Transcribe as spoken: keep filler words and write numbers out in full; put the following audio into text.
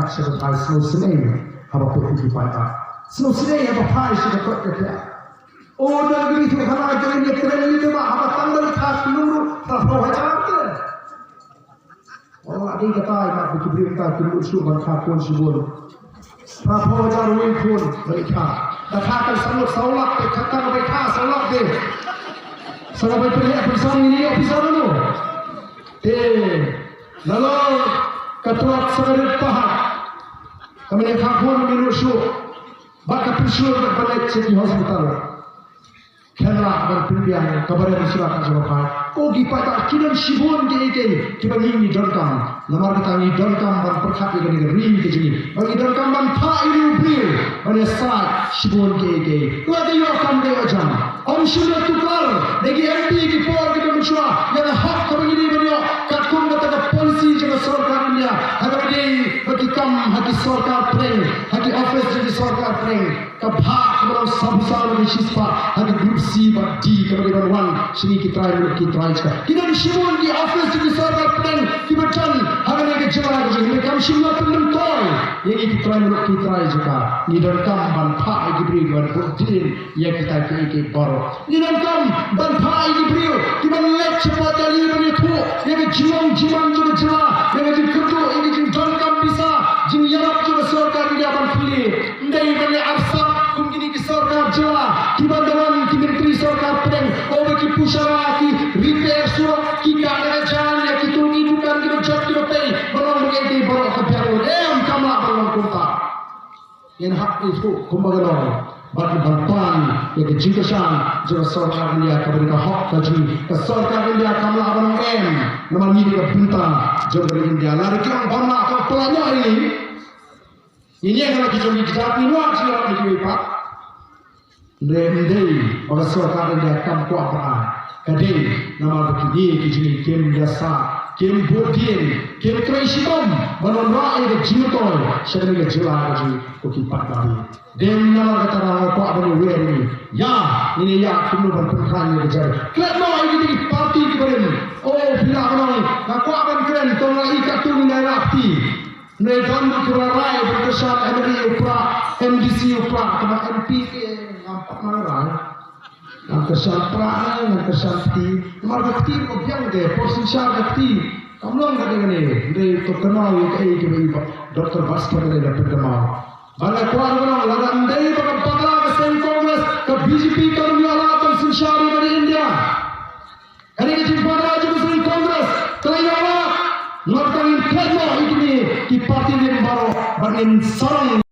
Sha ka phai sngewsynei haba peit ïa ki paidbah. Sngewsynei haba phai sha ka koit ka khiah. O, dang ki tu hana jong ïa tren ni ba haba tang ban kha khlung ruh phra phew hajar te. O, la dei kata ïa ki briew kata ki lut shuh ban kha khun shibun. Phra phew hajar wei khun ban kha. Da kha kan sa lut saw lak te, kha kan bai kha saw lak te. Sa ka bai pynleh pynsan ngi ni officer no. Te, nalor ka tuat sa ka rit pahat. Ka mane kha khun mi lut shuh. Ba ka pynshur ka ban leit sha ki hospital. Khen lah ban pynbiang ka barim sura ka jong ka phai. Ko ki paidbah ki don shibun kiei kiei kiba ngi ngi donkam. Namar kata ngi donkam ban pyrkhat ïa kane ka ri ka jong ngi. Ba ngi donkam ban phah ïa u briew ban ïasaid shibun kiei kiei. Lada ïoh kam ka ïoh jam. Ym shym la tukar da ki M P ki por kiba mynshuwa ïa ka hok kaba ngi dei ban ïoh katkum kata ka policy jong ka sorkar India. Ha kaba dei ba ki kam ha ki sorkar pdeng, ha ki office jong ki sorkar pdeng. Ka bhah kaba long saw phew saw na ka shispah ha ka group C bad D kaba dei ban wan sha ngi ki trai muluk ki trai jaka. Ki don shibun ki office ki sorkar pdeng kiba don ha kane ka jylla ka jong ngi, kam shym la pynmyntoi ïa ngi ki trai muluk ki trai jaka. Ngi donkam ban phah ïa ki briew ban bud dien ïa kita kiei kiei baroh. Ngi donkam ban phah ïa ki briew kiban leit shapoh jali ban ïathuh ïa ka jinglong jingman jong ka jylla, ïa ka jingkyrduh, ïa ka jingdonkam pisa, jingïarap jong ka sorkar India ban pynlong. Ym dei ban ïa arsap kum kine ki sorkar jylla kiba don ki myntri sorkar pdeng, o ba ki pynshai ki repair surok, ki kah da ka jaiñ ïa kito ki dukan kiba jot kiba tei, ba long ba ngi dei baroh ka biang. Em, kam lah ban long kumta. Ngin hap ïathuh kumba ka long bad ban pan ïa ka jingkyrshan jong ka sorkar India kaba dei ka hok ka jong ngi. Ka sorkar India kam lah ban ong em namar ngi dei ka bynta jong ka ri India. Lada ki ong bym lah, to pynlait noh ïa ngi. Ngi ñiewkmen ki jong ngi ki jait, ngi wad jingïarap na kiwei pat. Hynrei ym dei ba ka sorkar India kam kwah ban ai. Ka dei namar ba kine ki jong ngi kim ïasaid, kim bud dien, kim trei shitom ban wanrah ïa ka jingmyntoi sha kane ka jylla ka jong ngi, ko ki paidbah. Dei namar kata nga kwah ban ïawer ïa ngi. Ïa, ngin ïa kumno ban pynkhlaiñ ïa ka jingklet noh ïa kita ki party kiba rim. O, phi lah ban ong nga kwah ban kren, to nga ïa katto ngi ïa kti. Hynrei don kiba la rai ban kyrshan M L A u Prah, M D C u Prah, kaba M P te ngam pat nang rai. Ngan kyrshan Prah ne ngan kyrshan kti. Namar ka kti ka biang te, por synshar ka kti kam long ka dei kane. Hynrei to kynmaw ïa kaei kaba i Doctor Baskar Mallya la pynkynmaw. Ba la kwah ruh ban ong, lada ym dei ba ka bakla ka seng Congress, ka B J P kam ïoh lad ban synshar ïa ka ri India. Kane ka jingbakla jong ka seng Congress ka la ïoh lad. Nangta ngin klet noh ïa kine ki party rim baroh bad ngin sarong.